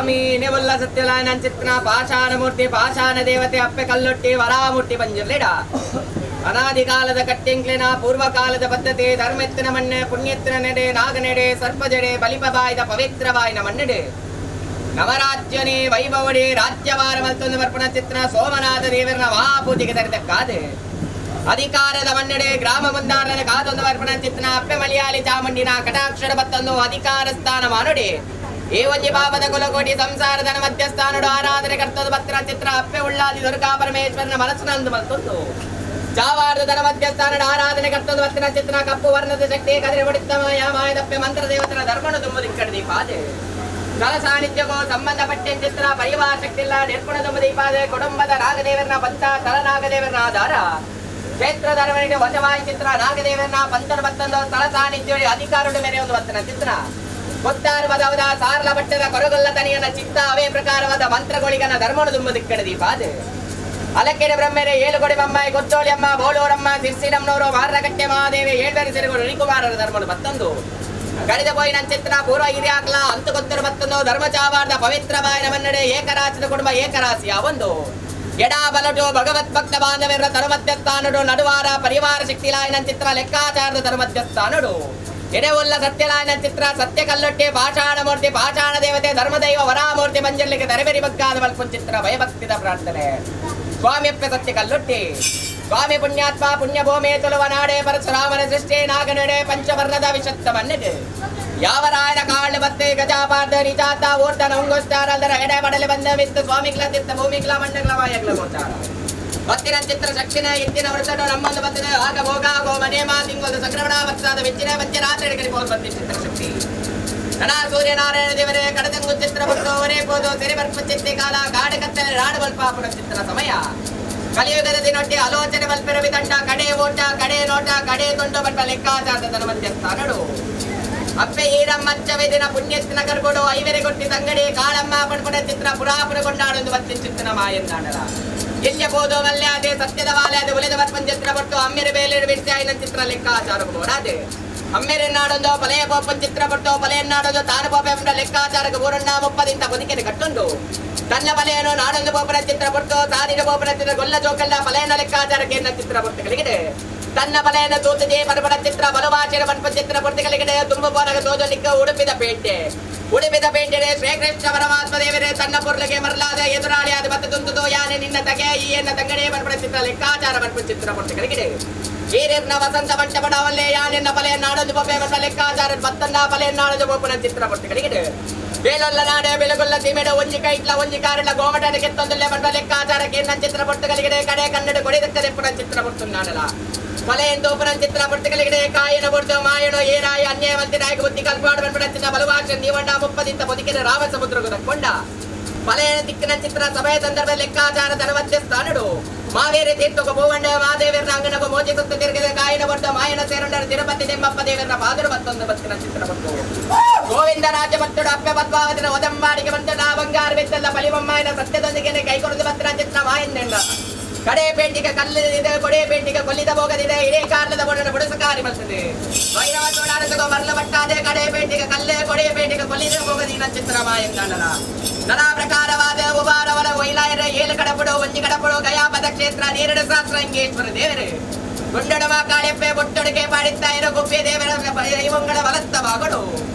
ಸ್ವಾಮಿ ನೆವಲ್ಲ ಸತ್ಯಲಾಯನ ಚಿತ್ರ ಪಾಷಾಣ ಮೂರ್ತಿ ಪಾಷಾಣ ದೇವತೆ ಅಪ್ಪೆ ಕಲ್ಲೊಟ್ಟಿ ವರಾಮೂರ್ತಿ ಪಂಜುರ್ಲಿಡ ಅನಾದಿ ಕಾಲದ ಕಟ್ಟಿಂಕ್ಲಿನ ಪೂರ್ವಕಾಲದ ಪದ್ಧತಿ ಧರ್ಮೆತ್ತಿನ ಮಣ್ಣೆ ಪುಣ್ಯತ್ತಿನ ನೆಡೆ ನಾಗನೆಡೆ ಸರ್ಪಜಡೆ ಬಲಿಪಬಾಯ್ದ ಪವಿತ್ರವಾಯಿನ ಮಣ್ಣೆಡೆ ನವರಾಜ್ಯನೇ ವೈಭವಡೆ ರಾಜ್ಯವಾರ ಮಲ್ತೊಂದು ಬರ್ಪಣ ಚಿತ್ರ ಸೋಮನಾಥ ದೇವರನ ಮಹಾಪೂಜೆಗೆ ತರಿದಕ್ಕಾದೆ ಅಧಿಕಾರದ ಮನ್ನಡೆ ಗ್ರಾಮ ಮುಂದಾರನ ಕಾದೊಂದು ಬರ್ಪಣ ಚಿತ್ರ ಅಪ್ಪೆ ಮಲಯಾಳಿ ಚಾಮುಂಡಿನ ಕಟಾಕ್ಷರ ಬತ್ತೊಂದು ಅಧಿಕಾರ ಸ್ಥಾನ ಮಾನುಡಿ ಈ ಒಂಜಿ ಪಾಪದ ಕುಲಕೋಟಿ ಸಂಸಾರದ ಮಧ್ಯಸ್ಥಾನಡು ಆರಾಧನೆ ಕರ್ತದ ಬತ್ತಿನ ಚಿತ್ರ ಅಪ್ಪೆ ಉಳ್ಳಾದಿ ದುರ್ಗಾ ಪರಮೇಶ್ವರನ ಮನಸ್ಸಿನಂದು ಮಲ್ತೊಂದು ಚಾವಾರ್ದ ಮಧ್ಯಸ್ಥಾನದ ಆರಾಧನೆ ಕರ್ತದ ಬತ್ತಿನ ಚಿತ್ರ ಕಪ್ಪು ವರ್ಣದ ಶಕ್ತಿ ಕದಿರೆ ಹೊಡಿತ ಮಾಯ ಮಾಯದಪ್ಪೆ ಮಂತ್ರ ದೇವತರ ಧರ್ಮನು ತುಂಬುದಿಕ್ಕಡ ದೀಪಾದೆ ಸ್ಥಳ ಸಾನ್ನಿಧ್ಯಕ್ಕೂ ಸಂಬಂಧಪಟ್ಟ ಚಿತ್ರ ಪರಿವಾರ ಶಕ್ತಿಲ್ಲ ನಿರ್ಗುಣ ತುಂಬ ದೀಪಾದೆ ಕುಟುಂಬದ ನಾಗದೇವರನ ಪಂಥ ಸ್ಥಳ ನಾಗದೇವರನ ಆಧಾರ ಕ್ಷೇತ್ರ ಧರ್ಮನಿಗೆ ವಶವಾಯಿ ಚಿತ್ರ ನಾಗದೇವರನ ಪಂಥನ ಬತ್ತೊಂದು ಸ್ಥಳ ಸಾನ್ನಿಧ್ಯ ಅಧಿಕಾರದ ಮೇಲೆ ಒಂದು ಬತ್ತನ ಚಿತ್ರ ಗೊತ್ತಾರು ಬದವದ ಸಾರ್ಲ ಬಟ್ಟದ ಕೊರಗೊಲ್ಲ ತನಿಯನ ಚಿತ್ತ ಅವೇ ಪ್ರಕಾರವಾದ ಮಂತ್ರಗಳಿಗನ ಧರ್ಮನು ತುಂಬುದಿಕ್ಕಡ ದೀಪಾದೆ ಅಲಕೆರೆ ಬ್ರಹ್ಮೆರೆ ಏಳುಗೊಡೆ ಬೊಮ್ಮಾಯಿ ಗೊತ್ತೋಳಿ ಅಮ್ಮ ಬೋಳೂರಮ್ಮ ಸಿರ್ಸಿನಮ್ಮನವರು ಮಾರಕಟ್ಟೆ ಮಹಾದೇವಿ ಏಳ್ಬೇರೆ ಸಿರುಗಳು ರವಿಕುಮಾರರ ಧರ್ಮನು ಬತ್ತೊಂದು ಕಡಿದ ಪೋಯಿನ ಚಿತ್ರ ಪೂರ್ವ ಹಿರಿಯಾಕ್ಲ ಅಂತು ಗೊತ್ತರು ಬತ್ತೊಂದು ಧರ್ಮಚಾವಾರ್ದ ಪವಿತ್ರ ಬಾಯಿನ ಮನ್ನಡೆ ಏಕರಾಶಿದ ಕುಟುಂಬ ಏಕರಾಶಿಯ ಒಂದು ಎಡಾ ಬಲಟು ಭಗವತ್ ಭಕ್ತ ಬಾಂಧವ್ಯರ ತರುಮಧ್ಯಸ್ಥಾನಡು ನಡುವಾರ ಪರಿವಾರ ಶಕ್ತಿಲಾಯನ ಚಿತ್ರ ಲೆಕ್ಕಾಚಾರದ ತರುಮಧ್ಯಸ್ಥಾನಡು ಎಡೆವುಲ್ಲ ಸತ್ಯಲಾಯನ ಚಿತ್ರ ಸತ್ಯ ಕಲ್ಲೊಟ್ಟಿ ಪಾಷಾಣ ಮೂರ್ತಿ ಪಾಷಾಣ ದೇವತೆ ಧರ್ಮದೈವ ವರಾಮೂರ್ತಿ ಮಂಜಲ್ಲಿಗೆ ತರಬೇರಿ ಬಗ್ಗಾದ ಮಲ್ಪುನ್ ಚಿತ್ರ ಭಯಭಕ್ತಿದ ಪ್ರಾರ್ಥನೆ ಸ್ವಾಮಿಯಪ್ಪ ಸತ್ಯ ಕಲ್ಲೊಟ್ಟಿ ಸ್ವಾಮಿ ಪುಣ್ಯಾತ್ಮ ಪುಣ್ಯಭೂಮಿ ತುಳುವ ನಾಡೆ ಪರಶುರಾಮನ ಸೃಷ್ಟಿ ನಾಗನಡೆ ಪಂಚವರ್ಣದ ವಿಶತ್ತ ಮನ್ನಿಗೆ ಯಾವರಾಯನ ಕಾಳು ಬತ್ತೆ ಗಜಾಪಾರ್ದ ನಿಜಾತ ಊರ್ಧನ ಉಂಗುಸ್ತಾರಲ್ದರ ಎಡೆ ಬಡಲೆ ಬಂದ ಮಿತ್ತು ಸ್ವಾಮಿಗ್ಲ ತಿತ್ತ ಭೂಮಿಗ್ಲ ಮಣ್ಣಗ್ಲ ಮಾಯಗ್ಲ ಗೋಚಾರ ಬತ್ತಿನ ಚಿತ್ರ ಶಕ್ಷಿಣ ಎತ್ತಿನ ವೃತ್ತಡು ನಮ್ಮೊಂದು ಬತ್ತಿನ ಆಗ ಭೋಗ ಗೋ ಮನೆ ಮಾ ತಿಂಗಳು ಸಂಕ್ರಮಣ ವತ್ಸಾದ ವೆಚ್ಚಿನ ಮಧ್ಯ ರಾತ್ರಿ ಕಡಿಪೋದು ಬತ್ತಿ ಚಿತ್ರ ಶಕ್ತಿ ನಡ ಸೂರ್ಯನಾರಾಯಣ ದೇವರೇ ಕಡದಂಗು ಚಿತ್ರ ಬಂದು ಅವರೇ ಪೋದು ಸಿರಿಬರ್ಪು ಚಿತ್ತಿ ಕಾಲ ಗಾಡ ಕತ್ತಲೆ ರಾಡು ಬಲ್ಪಾಪುರ ಚಿತ್ರ ಸಮಯ ಕಲಿಯುಗದ ದಿನೊಟ್ಟಿ ಆಲೋಚನೆ ಬಲ್ಪೆರವಿ ತಂಡ ಕಡೆ ಓಟ ಕಡೆ ನೋಟ ಕಡೆ ತೊಂಡು ಬಟ್ಟ ಲೆಕ್ಕಾಚಾರದ ತನ ಮಧ್ಯಸ್ಥಾನಡು ಅಪ್ಪೆ ಈರಮ್ಮಚ್ಚವೆ ದಿನ ಪುಣ್ಯತ್ತಿನ ಕರ್ಕೊಡು ಐವೆರೆ ಕೊಟ್ಟಿ ತಂಗಡಿ ಕಾಳಮ್ಮ ಪಡ್ಪಡ ಚಿತ್ರ ಪುರಾಪುರ ಕೊಂಡಾಡೊಂದು ಬತ್ತಿ ಚಿತ್ತನ ಮಾಯಂದಾಡಲ ಎಲ್ಲಿಯ ಬೋಧೋ ಮಲ್ಯಾದೆ ಸತ್ಯದ ವಾಲ್ಯಾದೆ ಉಳಿದ ಬರ್ಪನ್ ಚಿತ್ರ ಪಟ್ಟು ಅಮ್ಮೆರೆ ಬೇಲೆ ಬಿಡ್ಸಾಯಿನ ಚಿತ್ರ ಲೆಕ್ಕಾಚಾರ ಬೋಡಾದೆ ಅಮ್ಮೆರೆ ನಾಡೊಂದು ಪಲೆಯ ಪೋಪನ್ ಚಿತ್ರ ಪಟ್ಟು ಪಲೆಯನ್ನಾಡೊಂದು ತಾನು ಪೋಪೆ ಎಂಬ ಲೆಕ್ಕಾಚಾರಕ್ಕೆ ಊರಣ್ಣ ಮುಪ್ಪದಿಂತ ಬದುಕಿನ ಕಟ್ಟೊಂದು ತನ್ನ ಬಲೆಯನ್ನು ನಾಡೊಂದು ಪೋಪನ ಚಿತ್ರ ಪಟ್ಟು ತಾನಿನ ಪೋಪನ ಚಿತ್ರ ಗೊಲ್ಲ ಜೋಕಲ್ಲ ಬಲೆಯನ್ನ ಲೆಕ್ಕಾಚಾರಕ್ಕೆ ಎನ್ನ ಚಿತ್ರ ಪುರ್ತಕಲಿಗಿದೆ ತನ್ನ ಬಲೆಯನ್ನು ತೂತಜೆ ಪರಪಡ ಚಿತ್ರ ಬಲವಾಚರ ಪನ್ಪ ಚಿತ್ರ ಪುರ್ತಕಲಿಗಿದೆ ತುಂಬ ಪೋನಗ ತೋಜಲಿಕ್ಕ ಉಡುಪಿದ ಪೇಂಟೆ ಉಡುಪಿದ ಪೇಂಟೆ ಶ್ರೀಕೃಷ್ಣ ಪರಮಾತ್ಮ ದೇವರೇ ತನ್ನ ಪೊರ್ಲಗೆ ಮರಲಾದ ಎದುರಾಳಿಯಾದ ಮತ್ತೆ ತುಂತುದೋ ಯಾನೆ ನಿನ್ನ ತಗೆ ಈ ಎನ್ನ ತಂಗಡೆ ಪರಪಡ ಚಿತ್ರ ಲೆಕ್ಕಾಚಾರ ಪನ್ಪ ಚಿತ್ರ ಪುರ್ತಕಲಿಗಿದೆ ಈರಿರ್ನ ವಸಂತ ಮಂಟಪಡವಲ್ಲೇ ಯಾನೆನ್ನ ಬಲೆಯನ್ನು ನಾಡೊಂದು ಪೊಪ್ಪೆ ಬಟ್ಟ ಲೆಕ್ಕಾಚಾರ ಬತ್ತನ್ನ ಬಲೆಯನ್ನು ನಾಡೊಂದು ಪೊಪ್ಪನ ಚಿತ್ರ ಪುರ್ತಕಲಿಗಿದೆ ಬೇಲೊಲ್ಲ ನಾಡೆ ಬೆಲಗೊಲ್ಲ ಸೀಮೆಡ ಒಂಜಿ ಕೈಟ್ಲ ಒಂಜಿ ಕಾರಣ ಗೋಮಟನ ಕೆತ್ತೊಂದುಲ್ಲೆ ಬಡ್ಡ ಲೆಕ್ಕಾಚಾರಕ್ಕೆ ನನ್ನ ಚಿತ್ರ ಪುರ್ತಕಲಿಗಿದೆ ಕಡೆ ಕನ್ನಡ ಕೊಡಿದಕ್ಕದೆ ಪುನ ಚಿತ್ರ ಪುರ್ತುನ್ನಾಡಲ ಕೊಲೆಯಿಂದ ಉಪನ ಚಿತ್ರ ಪುರ್ತಕಲಿಗಿದೆ ಕಾಯನ ಬುರ್ದು ಮಾಯಣೋ ಏರಾಯ ಅನ್ಯಾಯ ಮಂತಿ ನಾಯಕ ಬುದ್ಧಿ ಕಲ್ಪಾಡು ಬಂದ್ಬಿಡ ಚಿತ್ರ ಬಲವಾಕ್ಷ ನೀವಂಡ ಮುಪ್ಪದಿಂತ ಬದುಕಿನ ರಾಮ ಸಮುದ್ರಕ್ಕೆ ತಕ್ಕೊಂಡ ಬಲೆಯ ದಿಕ್ಕಿನ ಚಿತ್ರ ಸಭೆಯ ಸಂದರ್ಭ ಲೆಕ್ಕಾಚಾರ ಧನಮಧ್ಯ ಸ್ಥಾನಡು ಮಾವೇರಿ ತೀರ್ಥಕ ಭೂವಂಡ ಮಾದೇವರ ಅಂಗನಗ ಮೋಜಿ ಸುತ್ತ ತಿರುಗಿದ ಕಾಯಿನ ಬೊಟ್ಟ ಮಾಯನ ಸೇರುಂಡರ ತಿರುಪತಿ ತಿಮ್ಮಪ್ಪ ದೇವರ ಪಾದರು ಮತ್ತೊಂದು ಬತ್ತಿನ ಚಿತ್ರ ಬಂತು ಗೋವಿಂದ ರಾಜ ಭಕ್ತಡು ಅಪ್ಪೆ ಪದ್ಮಾವತಿನ ಒದಂಬಾಡಿಗೆ ಬಂತು ನಾ ಬಂಗಾರ ಬೆತ್ತಲ್ಲ ಬಲಿಬೊಮ್ಮಾಯನ ಸತ್ಯದೊಂದಿಗೆ ಕೈಕೊಡದು ಬತ್ತಿನ ಚಿತ್ರ ಮಾಯಂದೆಂಡ ಕಡೆ ಪೇಂಟಿಗೆ ಕಲ್ಲಿದೆ ಕೊಡೆ ಪೇಂಟಿಗೆ ಕೊಲ್ಲಿದ ಭೋಗದಿದೆ ಇಡೇ ಕಾರ್ಲದ ಬೊಡನ ಬುಡಸಕಾರಿ ಬರ್ತದೆ ಭೈರವ ತೋಡಾರಸಗೋ ಮರಲ ಬಟ್ಟಾದೆ ಕಡೆ ಪೇಂಟಿಗೆ ಕಲ್ಲೆ ಕೊಡೆ ಪೇಂಟಿಗೆ ಕೊಲ್ಲಿದ ಭೋಗದಿನ ಚಿತ್ರ ಮಾಯಂದಾಂಡಲ ನಾನಾ ಪ್ರಕಾರವಾದ ಉಬಾರವರ ಒಯ್ಲಾಯರ ಏಳು ಕಡಪಡು ಒಂಜಿ ಕಡಪಡು ಗಯಾಪದ ಕ್ಷೇತ್ರ ನೀರಡ ಶಾಸ್ತ್ರ ದೇವರೇ ಗುಂಡಡವ ಕಾಳೆಪ್ಪೆ ಬೊಟ್ಟೊಡಗೆ ಪಾಡಿತ್ತ ಇರೋ ಗುಬ್ಬಿ ದೇವರ ಇವಂಗಳ ಬಲತ್ತ ಬಾಗಡು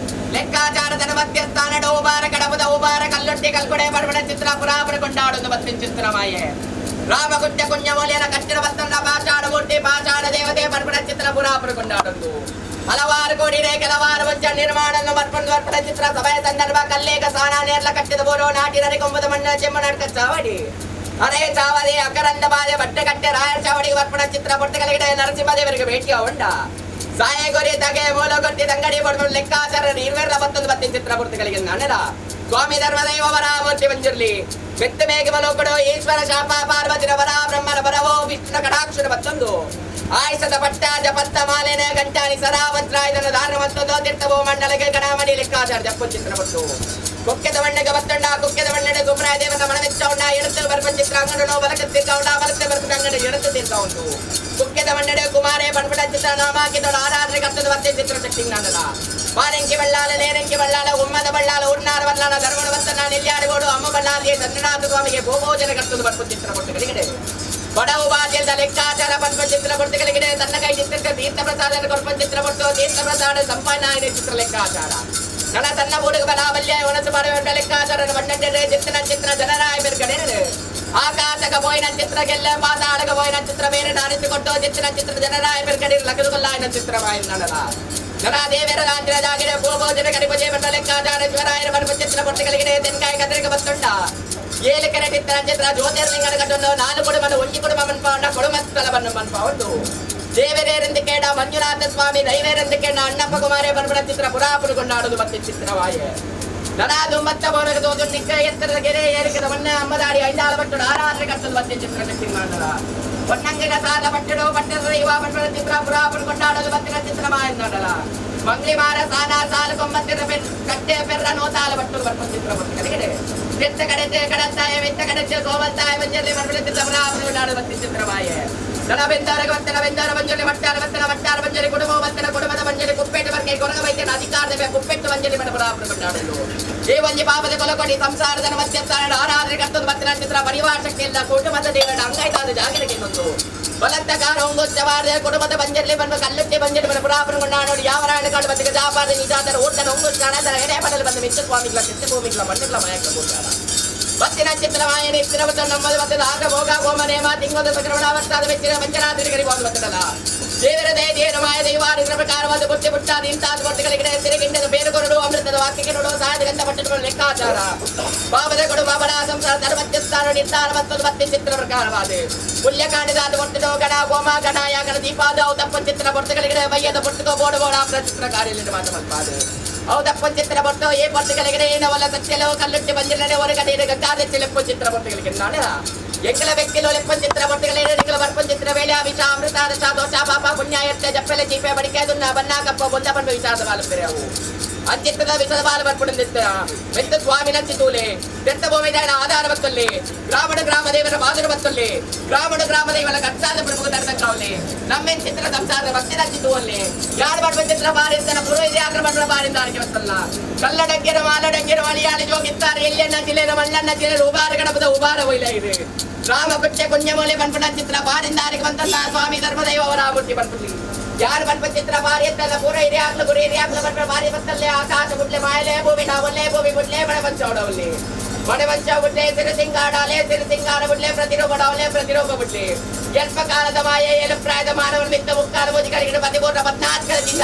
ಲೆಕ್ಕಾಚಾರದ ಮಧ್ಯಸ್ಥಾನಡ ಉಬಾರ ಕಡಪದ ಉಬಾರ ಕಲ್ಲೊಟ್ಟಿ ಕಲ್ಕೊಡೆ ಬಡಬಡ ಚಿತ್ರ ಪುರಾಪುರ ಕೊಂಡಾಡೊಂದು ಬತ್ತಿನ ಚಿತ್ರ ಮಾಯೆ ರಾಮಗುಡ್ಡ ಕುഞ്ഞಮೂಲಿಯನ ಕಟ್ಟಿನ ಬತ್ತನ್ನ ಪಾಷಾಣ ಮೂರ್ತಿ ಪಾಷಾಣ ದೇವತೆ ಬಡಬಡ ಚಿತ್ರ ಪುರಾಪುರ ಕೊಂಡಾಡೊಂದು ಹಲವಾರು ಕೋಡಿಡೆ ಕೆಲವಾರು ವಂಚ ನಿರ್ಮಾಣ ವರ್ಪಣ ವರ್ಪಣ ಚಿತ್ರ ಸಭೆಯ ಸಂದರ್ಭ ಕಲ್ಲೇಗ ಸಾಣ ನೇರ್ಲ ಕಟ್ಟಿದ ಬೋರೋ ನಾಟಿನರಿ ಕೊಂಬದ ಮಣ್ಣ ಚೆಮ್ಮನಾಡ್ಕ ಚಾವಡಿ ಅರೆ ಚಾವಡಿ ಅಕರಂದ ಬಾದೆ ಬಟ್ಟೆ ಕಟ್ಟೆ ರಾಯರ್ ಚಾವಡಿಗೆ ವರ್ಪಣ ಚಿತ್ರ ಪೊರ್ತಕಲಿಗಿಡ ನರಸಿಂಹದೇವರಿಗೆ ಭೇಟಿಯ ಉಂಡ ಸಾಯಗೊರಿ ತಗೆ ಮೂಲಗೊಟ್ಟಿ ತಂಗಡಿ ಬಡ್ದು ಲೆಕ್ಕಾಚಾರ ನೀರ್ವೇರ್ಲ ಬತ್ತೊಂದು ಬತ್ತಿನ ಚಿತ್ರ ಪೊರ್ತಕಲಿಗೆ ನಾನೆಲ ಸ್ವಾಮಿ ಧರ್ಮದೈವ ವರಾಮೂರ್ತಿ ಮಂಜುರ್ಲಿ ಮೆತ್ತ ಮೇಘ ಮಲೋಕಡು ಈಶ್ವರ ಶಾಪ ಪಾರ್ವತಿನ ವರ ಬ್ರಹ್ಮನ ಬರವೋ ವಿಷ್ಣುನ ಕಟಾಕ್ಷರ ಮತ್ತೊಂದು ಆಯುಷದ ಪಟ್ಟ ಜಪತ್ತ ಮಾಲೆನ ಗಂಟಾನಿ ಸರಾ ವಜ್ರಾಯುಧನ ಧಾರಣ ಮತ್ತೊಂದು ತೀರ್ಥಭೂ ಮಂಡಲಗೆ ಗಣಮಣಿ ಲೆಕ್ಕಾಚಾರ ಜಪ್ಪು ಚಿತ್ರ ಪಟ್ಟು ಕುಕ್ಕೆದ ಮಣ್ಣಗೆ ಬತ್ತಂಡ ಕುಕ್ಕೆದ ಮಣ್ಣಡೆ ಸುಬ್ರಾಯ ದೇವನ ಮನವೆಚ್ಚ ಉಂಡ ಎಡத்து ಬರ್ಪ ಚಿತ್ರ ಅಂಗಡನು ಬಲಕ್ಕೆ ತೀರ್ಥ ಉಂಡ ಬಲಕ್ಕೆ ಬರ್ಪ ಅಂಗಡ ಎಡತ್ತು ತೀರ್ಥ ಉಂಟು ಕುಕ್ಕೆದ ಮಣ್ಣಡೆ ಕುಮಾರೇ ಪಡ್ಪಡ ಚಿತ್ರ ನಾಮಾಕಿದೊಡ ಆರಾಧನೆ ಕರ್ತದ ಮತ್ತೆ ಚಿತ್ರ ಶಕ್ತಿ ಜ್ಞಾನದ ಮಾರಂಕಿ ಬಳ್ಳಾಲ ನೇರಂಕಿ ಬಳ್ಳಾಲ ಉಮ್ಮದ ಬಳ್ಳಾಲ ಉನ್ನಾರ ಬಳ್ಳಾಲ ಧರ್ಮಣ ಬತ್ತನ ನೆಲ್ಯಾಡಿಗೋಡು ಅಮ್ಮ ಬಳ್ಳಾಲಿಗೆ ಚಂದ್ರನಾಥ ಸ್ವಾಮಿಗೆ ಭೂಭೋಜನ ಕರ್ತದ ಬರ್ಪು ಚಿತ್ರ ಕೊಟ್ಟುಗಳಿಗೆ ಬಡವು ಬಾಧ್ಯದ ಲೆಕ್ಕಾಚಾರ ಪನ್ಪ ಚಿತ್ರ ಕೊಟ್ಟುಗಳಿಗೆ ತನ್ನ ಕೈ ಚಿತ್ರಕ್ಕೆ ತೀರ್ಥ ಪ್ರಸಾದ ಕೊರ್ಪ ಚಿತ್ರ ಕೊಟ್ಟು ತೀರ್ಥ ಪ್ರಸಾದ ಸಂಪನ್ನ ಚಿತ್ರ ಲೆಕ್ಕಾಚಾರ ನನ ತನ್ನ ಬೂಡುಗ ಬಲಾಬಲ್ಯ ಒಣಸು ಬರಬೇಡ ಲೆಕ್ಕಾಚಾರ ಬಣ್ಣಂಡೆ ಚಿತ್ರ ಚಿತ್ರ ಜನರಾಯ ಬೆರ್ಗಡೆ ಆಕಾಶಕ ಪೋಯಿನ ಚಿತ್ರ ಗೆಲ್ಲ ಪಾತಾಳಕ ಪೋಯಿನ ಚಿತ್ರ ಬೇರೆ ಅರಿತು ಕೊಟ್ಟು ಚಿತ್ರ ಚಿತ್ರ ಜನರಾಯ ಬೆರ್ಗಡೆ ಲಗದುಕೊಲ್ಲಾಯನ ಚಿತ್ರವಾಯ ನಡಲ ಜನ ದೇವರ ದಾಂಜಿನ ಜಾಗಿರೆ ಭೂಭೋಜನ ಕರಿಪಜೆ ಬಣ್ಣ ಲೆಕ್ಕಾಚಾರ ಶಿವರಾಯರ ಬರ್ಪ ಚಿತ್ರ ಪೊಟ್ಟೆಗಳಿಗೆ ತೆನ್ಕಾಯಿ ಕದರಿಕ ಬತ್ತುಂಡ ಏಳು ಕೆರೆ ಚಿತ್ರ ಚಿತ್ರ ಜ್ಯೋತಿರ್ಲಿಂಗನ ಕಟ್ಟೊಂದು ನಾಲ್ಕು ಕುಡುಮನ ಒಂಜಿ ಕುಡುಮ ಮನ್ಪಾಂಡ ಕುಡುಮಸ್ಥಲ ಬನ್ನು ಮನ್ಪಾವುಂಡು ದೇವರೇರಂದು ಕೇಡ ಮಂಜುನಾಥ ಸ್ವಾಮಿ ದೈವೇರಂದು ಕೇಡ ಅಣ್ಣಪ್ಪ ಕುಮಾರೇ ಬರ್ಬಡ ಚಿತ್ರ ಪುರಾಪುರು ಕೊಂಡಾಡುದು ಮತ್ತೆ ಚಿತ್ರವಾಯ ನನಾದು ಮತ್ತ ಬೋನಗ ತೋದು ನಿಕ್ಕ ಎತ್ತರದ ಗೆರೆ ಏರಿಕದ ಮಣ್ಣ ಅಮ್ಮದಾಡಿ ಐದಾಳು ಪಟ್ಟುಡು ಆರಾಧನೆ ಕಟ್ಟದು ಮತ್ತೆ ಚಿತ್ರ ಸಿಂಗಾಂಡಲ பொன்னங்கிற சாத பட்டடோ பட்டது இவா பண்பட சித்ரா புறாபுன் கொண்டாடது பத்திர சித்திரமாயிருந்தாடல ಮಂಗ್ಲಿಮಾರ ಸಾನ ಸಾಲ ಕೊಮ್ಮತ್ತಿರ ಪೆನ್ ಕಟ್ಟೆ ಪೆರ್ರ ನೋತಾಲ ಪಟ್ಟು ಬರ್ಪ ಚಿತ್ರ ಪಟ್ಟು ಬೆತ್ತ ಕಡೆತೆ ಕಡತ್ತಾಯ ಮೆತ್ತ ಕಡೆತೆ ಸೋಮತ್ತಾಯ ಮಂಜಲ್ಲಿ ಮರ್ಬಳ ಚಿತ್ರ ಪುರಾಪುನ್ ಕೊಂಡಾಡದು ಬತ್ತಿ ಚಿತ್ರಮಾಯ ದಳ ಬೆಂದಾರ ಬತ್ತನ ಬೆಂದಾರ ಮಂಜಲಿ ಮಟ್ಟಾರ ಬತ್ತನ ಮಟ್ಟಾರ ಮಂಜಲಿ ಕುಟುಂಬ ಬತ್ತನ ಕುಟುಂಬದ ಮಂಜಲಿ ಕುಪ್ಪೇಟು ಬರ್ಕೆ ಕೊರಗ ವೈದ್ಯನ ಅಧಿಕಾರದ ಕುಪ್ಪೆಟ್ಟು ಮಂಜಲಿ ಮಠ ಪುರಾಪುನ್ ಕೊಂಡಾಡಲು ಈ ಒಂಜಿ ಪಾಪದ ಕೊಲಕೊಡಿ ಸಂಸಾರದ ಮಧ್ಯಸ್ಥಾನ ಆರಾಧನೆ ಕರ್ತದ ಬತ್ತಿನ ಚಿತ್ರ ಪರಿವಾರ ಶಕ್ತಿಯಿಂದ ಕುಟುಂಬದ ದೇವರ ಅಂಗಾಯ್ತಾದ ಜಾಗರಿಗೆ ಇನ್ನೊಂದು ಬಲತ್ತಕಾರ ಹೊಂಗೊಚ್ಚವಾರ ಕುಟುಂಬದ ಬಂಜಲ್ಲಿ ಬಂದು ಕಲ್ಲುಟ್ಟಿ ಬಂಜಲಿ ಬಂದು ಪುರಾಪುರ ಕೊಂಡಾಡೋಡು ಯಾವ ರಾಯಣ ಕಾಡು ಬತ್ತಿಗೆ ಜಾಪಾದ ನಿಜಾದರ ಊಟನ ಹೊಂಗೊಚ್ಚಾಣ ಅದರ ಎಡೆ ಪಡಲು ಬಂದು ಮಿಚ್ಚ ಸ್ವಾಮಿಗಳ ಚಿತ್ತ ಭೂಮಿಗಳ ಮಣ್ಣುಗಳ ಮಯಕ ಕೂಟಾರ ಬತ್ತಿನ ಚಿತ್ರಮಾಯನ ಇತ್ತಿರವತ್ತ ನಮ್ಮದು ಬತ್ತದ ಆಗ ಭೋಗ ಗೋಮ ನೇಮ ತಿಂಗೋದ ಸಕ್ರಮಣ ಅವಸ್ಥಾದ ಮೆಚ್ಚಿನ ಪಂಚರಾತ್ರಿ ಕರಿಬೋದು ಬತ್ತದಲ್ಲ ದೇವರ ದಯ ದೇವರ ಮಾಯ ದೈವಾರಿ ಪ್ರಕಾರವಾದ ಬುಟ್ಟಿ ಬುಟ್ಟಾದ ಇಂತಾದ ಬೊಟ್ಟುಗಳಿಗೆ ತಿರುಗಿಂಡದ ಬೇರು ಕೊರಡು ಅಮೃತದ ವಾಕ್ಯಕ್ಕೆ ನೋಡು ಸಹಜ ಗಂಧ ಪಟ್ಟಣಗಳು ಲೆಕ್ಕಾಚಾರ ಪಾಪದ ಕೊಡು ಬಾಬಡ ಸಂಸಾರ ಧರ್ಮಸ್ಥಾನ ನಿರ್ಧಾರ ಮತ್ತೊಂದು ಬತ್ತಿ ಚಿತ್ರ ಪ್ರಕಾರವಾದ ಪುಲ್ಯಕಾಂಡದಾದ ಬೊಟ್ಟದೋ ಗಣ ಗೋಮ ಗಣ ಯಾಗಣ ದೀಪಾದ ತಪ್ಪ ಚಿತ್ರ ಬೊಟ್ಟುಗಳಿಗೆ ಬಯ್ಯದ ಬೊಟ್ಟುಕೋ ಬೋಡು ಬೋಡ ಚಿತ್ರ ಕಾರ್ಯ ಮಾತು ಮಲ್ಪಾದು ಹೌದಪ್ಪ ಚಿತ್ರ ಬೊಟ್ಟು ಏ ಪೊಟ್ಟುಗಳಿಗೆ ಏನವಲ್ಲ ಸತ್ಯಲೋ ಕಲ್ಲುಟ್ಟಿ ಬಂಜಿರನೆ ಹೊರಗಡೆ ಗಂಗಾದ ಚಿಲೆಪ್ಪ ಚಿತ್ರ ಬೊಟ್ಟುಗಳಿಗೆ ನಾನು ಎಂಕಲ ವ್ಯಕ್ತಿಲೋ ಲೆಪ್ಪ ಚಿತ್ರ ಬೊಟ್ಟುಗಳೇ ನಿಕಲ ಬರ್ಪ ಚಿತ್ರ ವೇಳೆ ವಿಷ ಅಮೃತ ದಶ ದೋಷ ಪಾಪ ಪುಣ್ಯ ಎತ್ತೆ ಜಪ್ಪಲೆ ಚೀಪೆ ಬಡಿಕೆ ದುನ್ನ ಬನ್ನ ಕಪ್ಪ ಬೊಂದ ಪಂಡು ವಿಷಾದ ಬಾಲ ಪೆರೆಯವು ಅಂಚಿತ್ತದ ವಿಷದ ಬಾಲ ಬರ್ಪುಡಂದಿತ್ತ ಮೆತ್ತ ಸ್ವಾಮಿ ನಂಚಿತೂಲೆ ಬೆತ್ತ ಭೂಮಿ ದಾಯನ ಆಧಾರ ಬತ್ತೊಲ್ಲಿ ಗ್ರಾಮಣ ಗ್ರಾಮ ದೇವರ ಬಾದರ ಬತ್ತೊಲ್ಲಿ ಗ್ರಾಮಣ ಗ್ರಾಮ ದೇವರ ಕಚ್ಚಾದ ಪ್ರಮುಖ ತರತಕ್ಕಾವಲಿ ನಮ್ಮೆನ್ ಚಿತ್ರ ಸಂಸಾರದ ಭಕ್ತಿ ನಂಚಿತೂವಲ್ಲಿ ಯಾರು ಮಾಡುವ ಚಿತ್ರ ಬಾರಿಂದನ ಪುರೋಹಿತ ಯಾಕ್ರ ಮಾಡುವ ಬಾರಿಂದ ಆಡಿಕೆ ಬತ್ತಲ್ಲ ಕಲ್ಲಡಗ್ಗಿರ ಮಾಲಡಗ್ಗಿರ ಮಲಿಯಾಳಿ ಜೋಗಿತ್ತಾರೆ ಎಲ್ಲಿಯನ್ನ ಜಿಲ್ಲೆನ ಮಲ್ಲಣ್ಣ ಜಿಲ್ಲೆ ಉಬಾರ ಗಣಪದ ಉಬಾರ ಒಯ್ಲ ಇದೆ ರಾಮ ಪುಟ್ಯ ಕುഞ്ഞಮೂಲೆ ಪನ್ಪುಣ ಚಿತ್ರ ಬಾರಿಂದ ಆಡಿಕೆ ಬಂತಲ್ಲ ಸ್ವಾಮಿ ಧರ್ಮದೈವ ಅವರ ಆಮೂರ್ತಿ ಪನ್ಪುಲಿ ಯಾರು ಪನ್ಪ ಚಿತ್ರ ಬಾರಿ ಎತ್ತಲ್ಲ ಪೂರ ಹಿರಿಯಾಗ್ಲು ಗುರಿ ಹಿರಿಯಾಗ್ಲು ಪನ್ಪ ಬಾರಿ ಬತ್ತಲ್ಲೇ ಆಕಾಶ ಬುಡ್ಲೆ ಮಾಯಲೆ ಭೂಮಿ ನಾವಲ್ಲೇ ಭೂಮಿ ಬುಡ್ಲೆ ಮಣ ಪಂಚೋಡವಲ್ಲಿ ಮಣ ಪಂಚ ಬುಡ್ಲೆ ಸಿರಿಸಿಂಗಾಡಾಲೆ ಸಿರಿಸಿಂಗಾರ ಬುಡ್ಲೆ ಪ್ರತಿರೂಪಡವಲೆ ಪ್ರತಿರೂಪ ಬುಡ್ಲೆ ಎಲ್ಪ ಕಾಲದ ಮಾಯೆ ಏಳು ಪ್ರಾಯದ ಮಾನವನ ಮಿತ್ತ ಮುಕ್ಕಾಲ ಮೋದಿಗಳಿಗೆ ಪತಿಪೂರ್ಣ ಪದ್ನಾಲ್ಕರ ದಿನ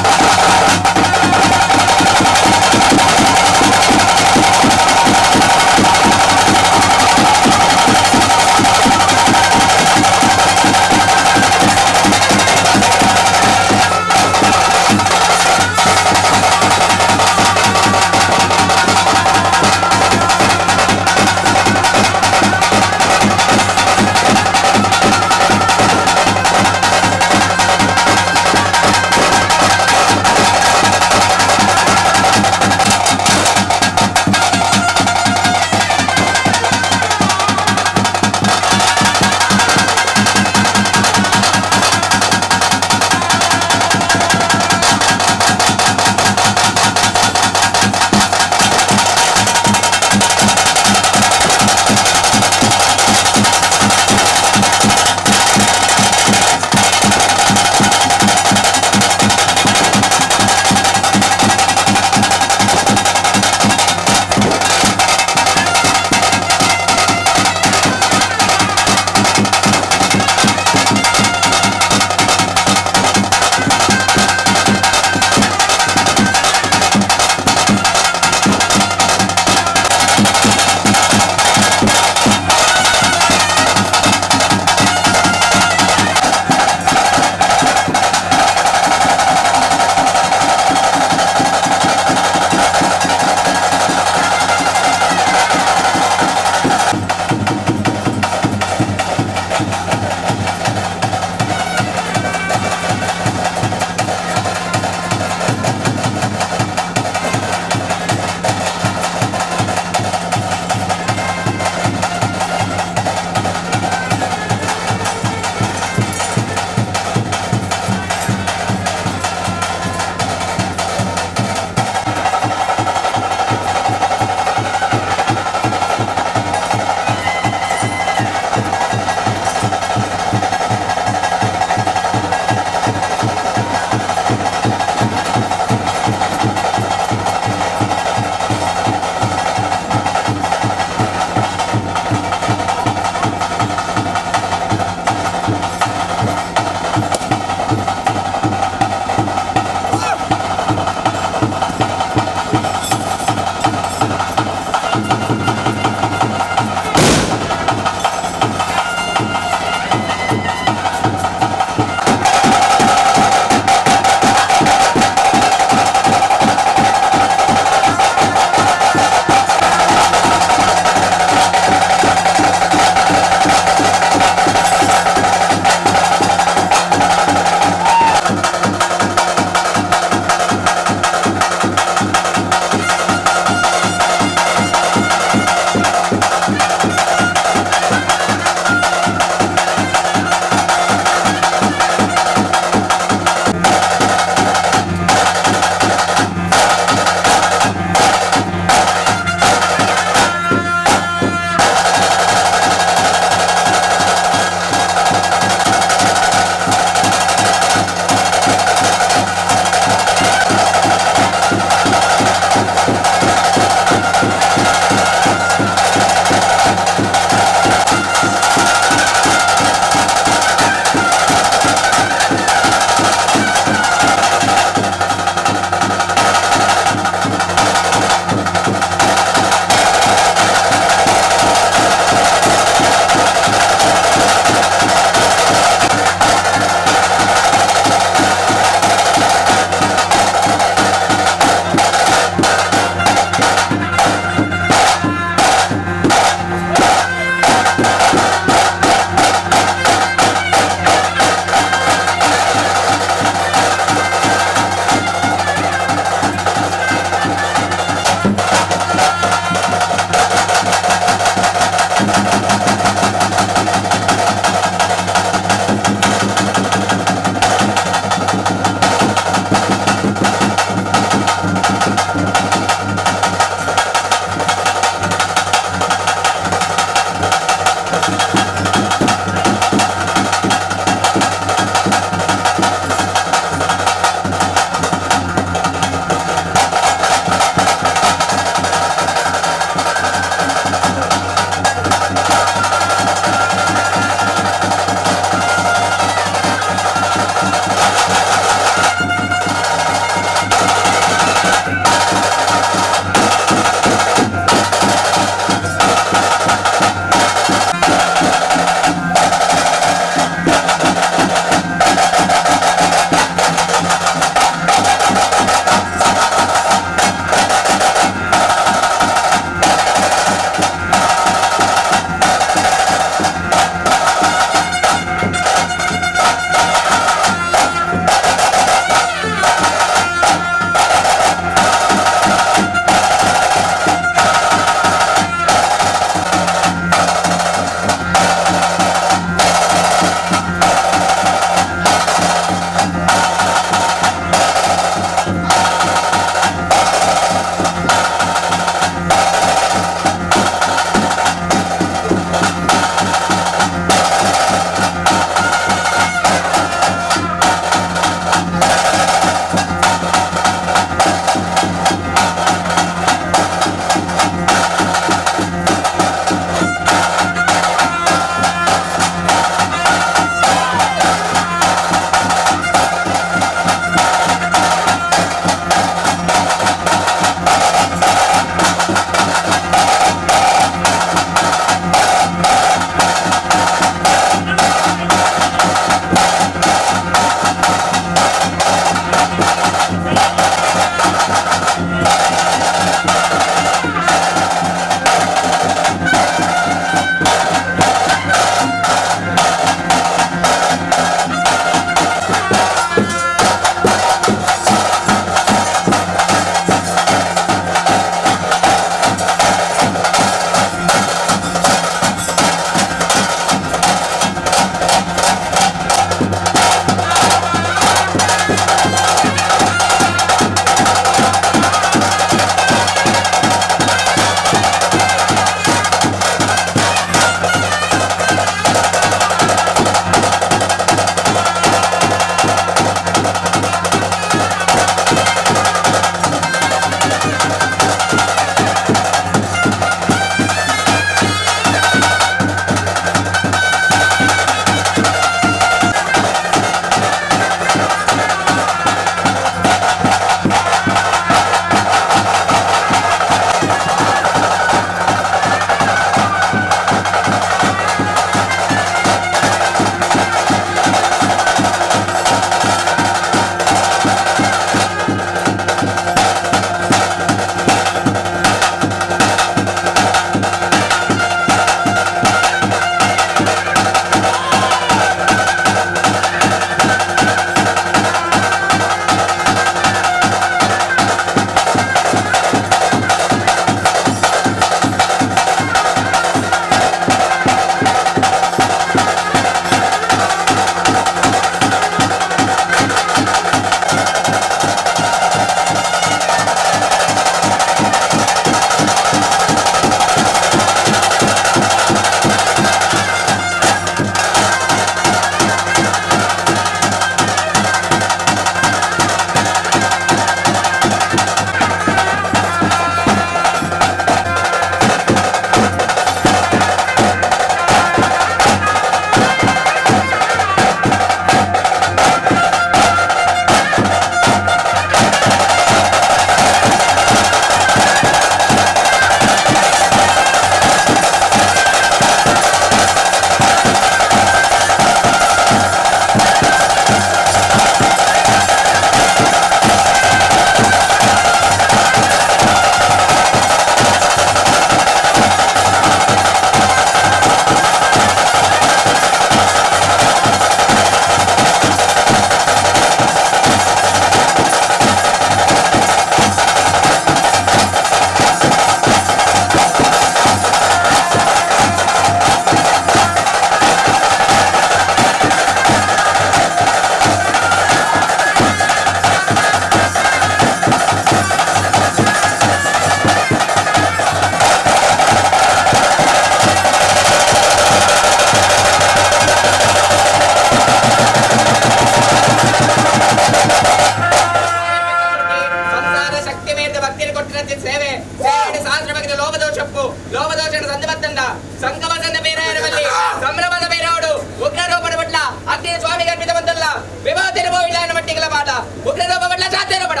ಬತ್ತಂಡ ಸಂಕವಸಂದ ಬೇರಾಯರವಲ್ಲಿ ಸಂಭ್ರಮದ ಬೇರಾವಡು ಉಗ್ರರೂಪದ ಬಟ್ಲ ಅಗ್ನಿ ಸ್ವಾಮಿ ಗರ್ಭಿತ ಬಂತಲ್ಲ ವಿವಾದಿನ ಬೋಯಿಲ್ಲ ಮಟ್ಟಿಗಳ ಪಾಠ ಉಗ್ರರೂಪ ಬಟ್ಲ ಶಾಂತಿರ ಪಡ.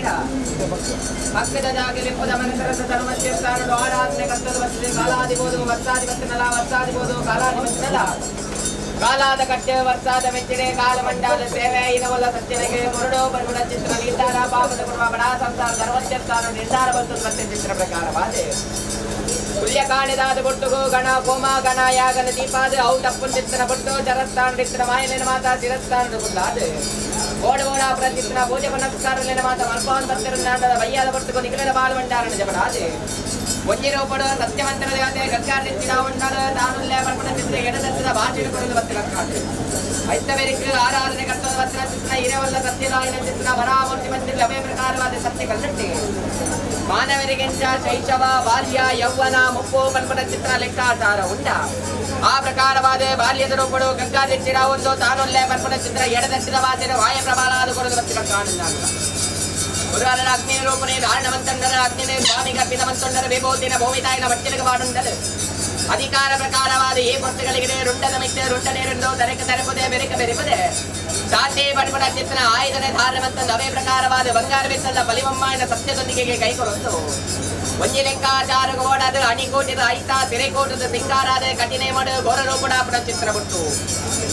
ಪಂಚಿರ್ಲೇಡ ಪಕ್ಕದ ಜಾಗಲಿ ಪುದ ಮನಸರಸ ಧರ್ಮಸ್ಥಾನಡು ಆರಾಧನೆ ಕರ್ತದ ಬರ್ತದೆ ಕಾಲಾದಿಬೋದು ವರ್ಷಾಧಿಪತ್ತಿನಲ ವರ್ಷಾದಿಬೋದು ಕಾಲಾಧಿಪತ್ತಿನಲ ಕಾಲಾದ ಕಟ್ಟೆ ವರ್ಷಾದ ಮೆಚ್ಚಿಡೆ ಕಾಲ ಮಂಡಾದ ಸೇವೆ ಇನವಲ್ಲ ಸಜ್ಜನಿಗೆ ಮುರುಡೋ ಬರುಡ ಚಿತ್ರ ನಿರ್ಧಾರ ಪಾಪದ ಕುರ್ಮ ಬಡ ಸಂಸಾರ ಧರ್ಮಸ್ಥಾನ ನಿರ್ಧಾರ ಬಂತು ಮತ್ತೆ ಚಿತ್ರ ಪ್ರಕಾರವಾದೆ ಕುಲ್ಯ ಕಾಣಿದಾದ ಬೊಟ್ಟುಗು ಗಣ ಕೋಮ ಗಣ ಯಾಗನ ದೀಪಾದ ಅವು ತಪ್ಪು ಚಿತ್ರ ಬೊಟ್ಟು ಚರಸ್ಥಾನ ಚಿತ್ರ ಮಾಯಲಿನ ಮಾತಾ ಶಿರಸ್ಥಾನ ಕುಲ್ಲಾದ ಓಡ ಓಡ ಪ್ರತಿತ್ರ ಪೂಜೆ ಪುನಸ್ಕಾರಲಿನ ಮಾತ ಮಲ್ಪಾನ್ ಭಕ್ತರನ್ನಾಟದ ಬಯ್ಯಾದ ಬೊಟ್ಟುಗು ನಿಖಿಲದ ಬಾಳುವಂಟಾರಣ ಜಪಡಾದೆ ಒಂಜಿರೋಪಡು ಸತ್ಯವಂತರ ದೇವತೆ ಗಂಗಾರಿಚ್ಚಿನ ಉಂಡಾದ ತಾನುಲ್ಲೆ ಪರ್ಪಣ ಚಿತ್ರ ಎಡದತ್ತದ ಭಾಷೆ ಕೊಡಲು ಬತ್ತಿರಕ್ಕಾದೆ ಐತ್ತವೆರಿಕ್ ಆರಾಧನೆ ಕರ್ತದ ವಸ್ತ್ರ ಚಿತ್ರ ಇರವಲ್ಲ ಸತ್ಯದಾಯನ ಚಿತ್ರ ವರಾಮೂರ್ತಿ ಮಂದಿರ ಅವೇ ಪ್ರಕಾರವಾದ ಸತ್ಯ ಕಲ್ಲಟ್ಟಿ ಮಾನವರಿಗೆಂಚ ಶೈಶವ ಬಾಲ್ಯ ಯೌವನ ಮುಪ್ಪು ಪನ್ಪನ ಚಿತ್ರ ಲೆಕ್ಕಾಚಾರ ಉಂಡ ಆ ಪ್ರಕಾರವಾದ ಬಾಲ್ಯದ ರೂಪಡು ಗಂಗಾದಿಚ್ಚಿಡ ಒಂದು ತಾನುಲ್ಲೆ ಪನ್ಪನ ಚಿತ್ರ ಎಡದಟ್ಟಿದ ವಾಸಿನ ವಾಯ ಪ್ರಬಲಾದ ಕೊಡಲು ಬತ್ತಿರ ಕಾಣಿಲ್ಲ ಉದಾಹರಣ ಅಗ್ನಿ ರೂಪಣೆ ದಾರಣವಂತಂಡರ ಅಗ್ನಿನೇ ಸ್ವಾಮಿ ಗರ್ಭಿತವಂತೊಂಡರ ವಿಭೂತಿನ ಭೂಮಿತಾಯಿನ ಬಟ್ಟಿಲಿಗೆ ಬಾಡುಂಡಲು ಅಧಿಕಾರ ಪ್ರಕಾರವಾದ ಈ ಪೊರ್ತುಗಳಿಗೆ ರುಂಡದ ಮಿತ್ತ ರುಂಡ ನೀರುಂಡು ತರಕ ತರಪದೆ ಬೆರಕ ಬೆರಿಪದೆ ಚಾಟಿ ಬಡ್ಬಡ ಚಿತ್ರನ ಆಯುಧನೆ ಧಾರಣವಂತಂದು ಅವೇ ಪ್ರಕಾರವಾದ ಬಂಗಾರ ಬಿತ್ತಲ್ಲ ಬಲಿವಮ್ಮಾಯನ ಸತ್ಯದೊಂದಿಗೆ ಕೈಕೊರೊಂದು ಒಂಜಿ ಲೆಕ್ಕಾಚಾರ ಓಡದು ಅಣಿಕೋಟಿದ ಐತ ಸಿರೆಕೋಟದ ಸಿಂಗಾರಾದ ಕಠಿಣೆ ಮಡು ಘೋರರೂಪಡಾಪುರ ಚಿತ್ರ ಬಿಟ್ಟು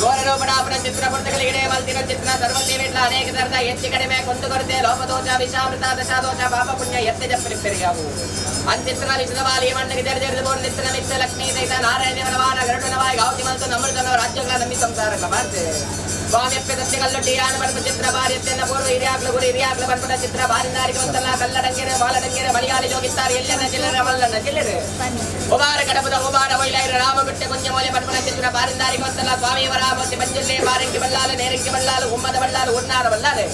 ಘೋರರೂಪಡಾಪುರ ಚಿತ್ರ ಪುಸ್ತಕಗಳಿಗೆ ಮಲ್ತಿನ ಚಿತ್ರ ಸರ್ವಸೇವೆಟ್ಲ ಅನೇಕ ತರದ ಹೆಚ್ಚು ಕಡಿಮೆ ಕೊಂದು ಕೊರತೆ ಲೋಪದೋಷ ವಿಷಾಮೃತ ದಶಾದೋಷ ಪಾಪ ಪುಣ್ಯ ಎತ್ತೆ ಜಪ್ಪರಿಪ್ಪೆರಿಯಾವು ಅಂಚಿತ್ರ ವಿಶದವಾಲಿ ಮಣ್ಣಿಗೆ ಜರ ಜರದ ಬೋರ್ ನಿತ್ಯ ಮಿತ್ತ ಲಕ್ಷ್ಮೀ ಸಹಿತ ನಾರಾಯಣ ದೇವನವಾನ ಗರುಡನವಾಯಿ ಗಾವತಿ ಮಂತು ನಮೃತನ ರಾಜ್ಯಗಳ ನಂಬಿ ಸಂಸಾರ ಮಾಡ್ತೆ ಸ್ವಾಮಿಯಪ್ಪೆ ಸತ್ಯ ಕಲ್ಲೊಟ್ಟಿ ಯಾನ ಪಡ್ಪ ಚಿತ್ರ ಬಾರಿಯತ್ತೆನ್ನ ಪೂರ್ವ ಹಿರಿಯಾಕ್ಲ ಗುರು ಹಿರಿಯಾಕ್ಲ ಪಡ್ಪಟ ಚಿತ್ರ ಬಾರಿನಾರಿಗೆ ಒಂತಲ್ಲ ಕಲ್ಲಡಂಗೆರೆ ಮಾಲಡಂಗೆರೆ ಮಲಯಾಳಿ ಜೋಗಿತ್ತಾರೆ ಎಲ್ಲೆನ್ನ ಚಿಲ್ಲರೆ ಮಲ್ಲನ್ನ ಚಿಲ್ಲರೆ ಉಬಾರ ಕಡಪದ ಉಬಾರ ಒಯ್ಲೈರ ರಾಮಗುಟ್ಟೆ ಕೊಂಜಮೋಲೆ ಪಡ್ಪಣ ಚಿತ್ರ ಬಾರಿಂದಾರಿಗೆ ಒಂತಲ್ಲ ಸ್ವಾಮಿಯವರ ಮೂರ್ತಿ ಮಂಜುಲ್ಲೆ ಬಾರಂಗಿ ಬಲ್ಲಾಲ ನೇರಂಗಿ ಬಲ್ಲಾಲು ಉಮ್ಮದ ಬಲ್ಲಾಲು ಉನ್ನಾರ ಬಲ್ಲಾಲೆ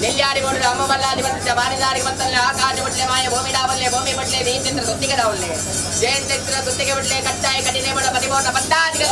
ನೆಲ್ಯಾಡಿ ಗೋಡು ಅಮ್ಮ ಬಲ್ಲಾದಿ ಬಂತ ಬಾರಿದಾರಿಗೆ ಬಂತಲ್ಲ ಆಕಾಶ ಬಟ್ಲೆ ಮಾಯ ಭೂಮಿ ಡಾವಲ್ಲೆ ಭೂಮಿ ಬಟ್ಲೆ ನೀ ಚಿತ್ರ ಸುತ್ತಿಗೆ ಡಾವಲ್ಲೆ ಜಯಂತ ಚಿತ್ರ ಸುತ್ತಿಗೆ ಬಟ್ಲೆ ಕಟ್ಟಾಯ ಕಠಿಣೆ ಬಡ ಪದಿಮೋಟ ಪಟ್ಟಾದಿಗ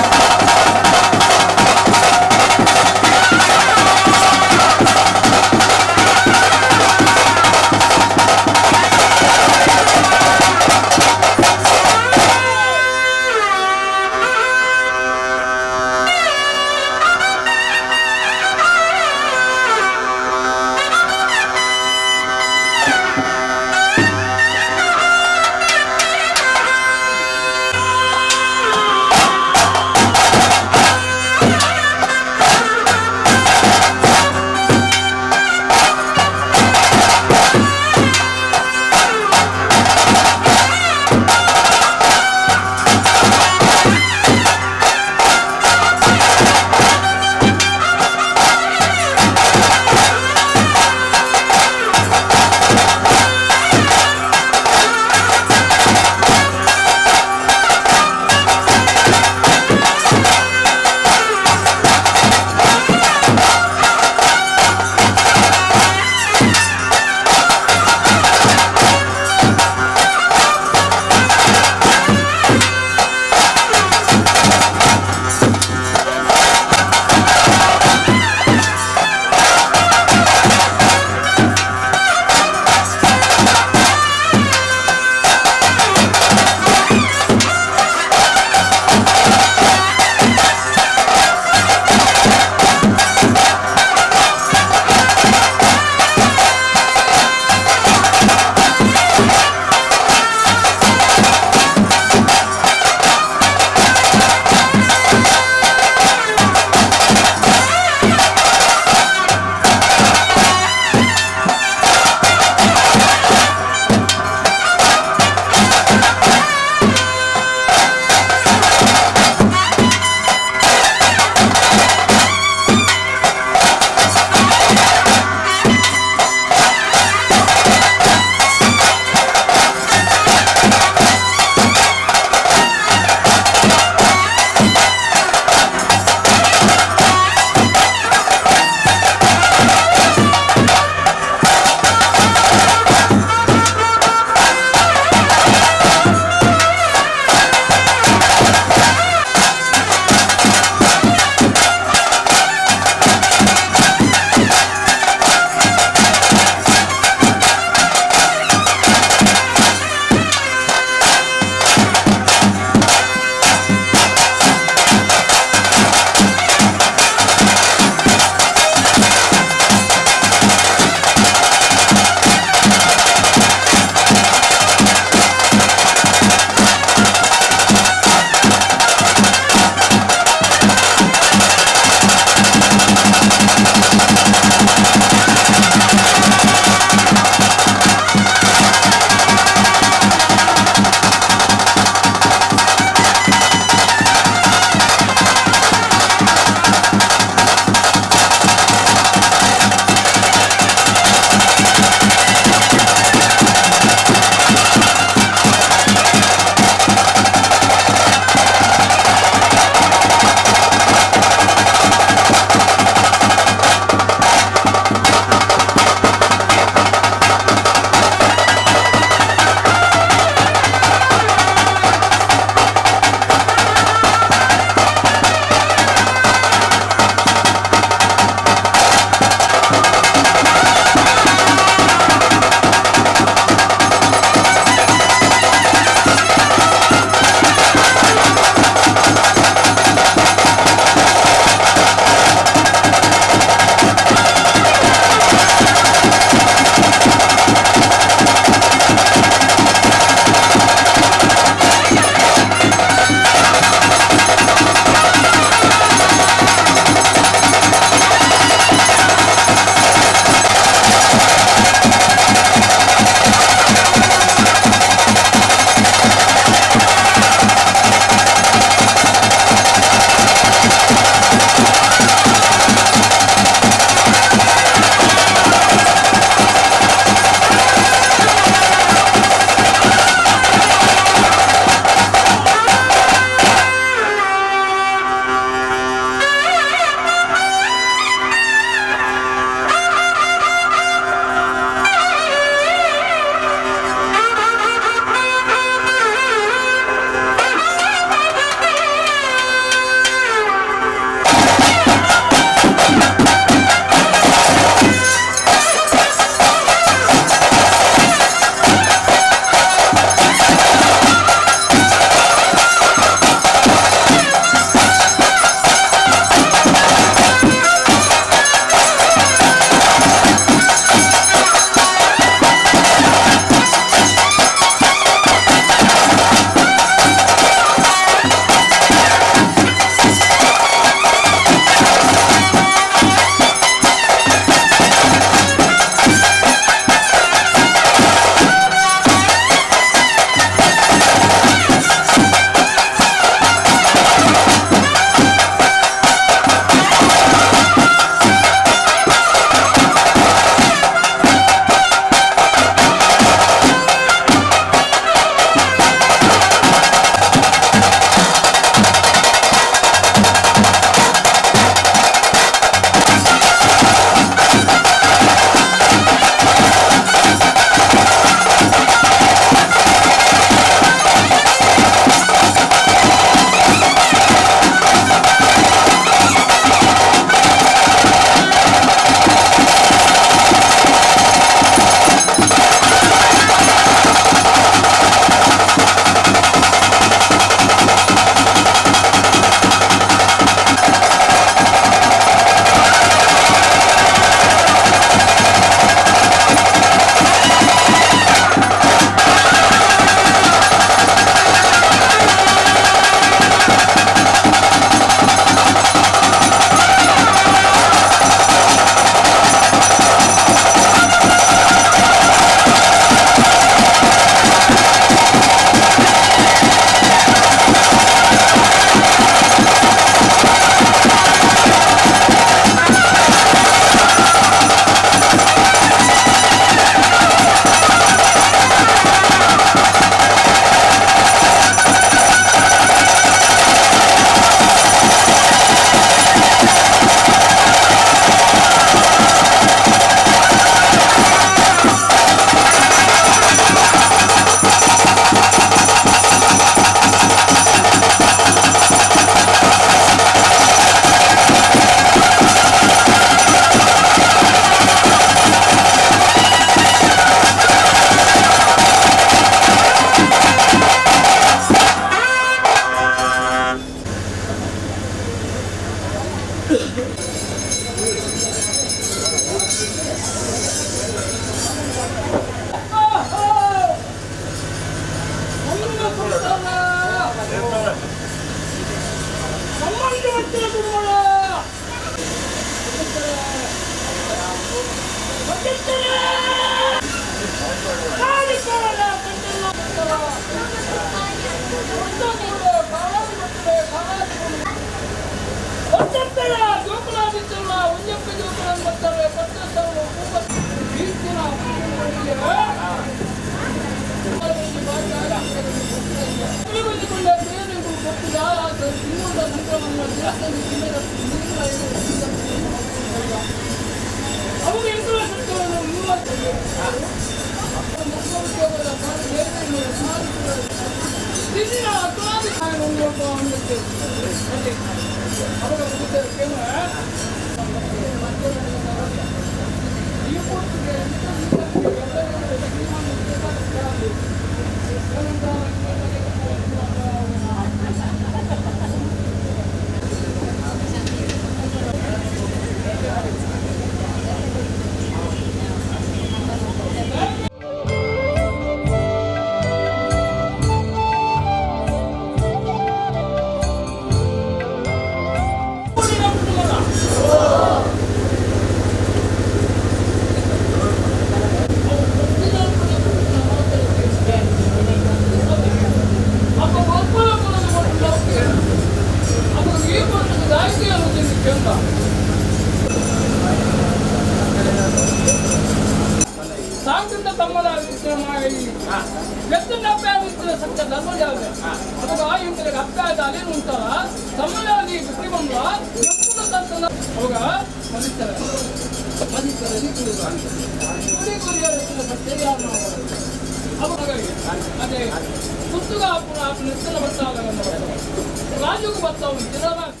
ರಾಜು ಬರ್ತಾವ.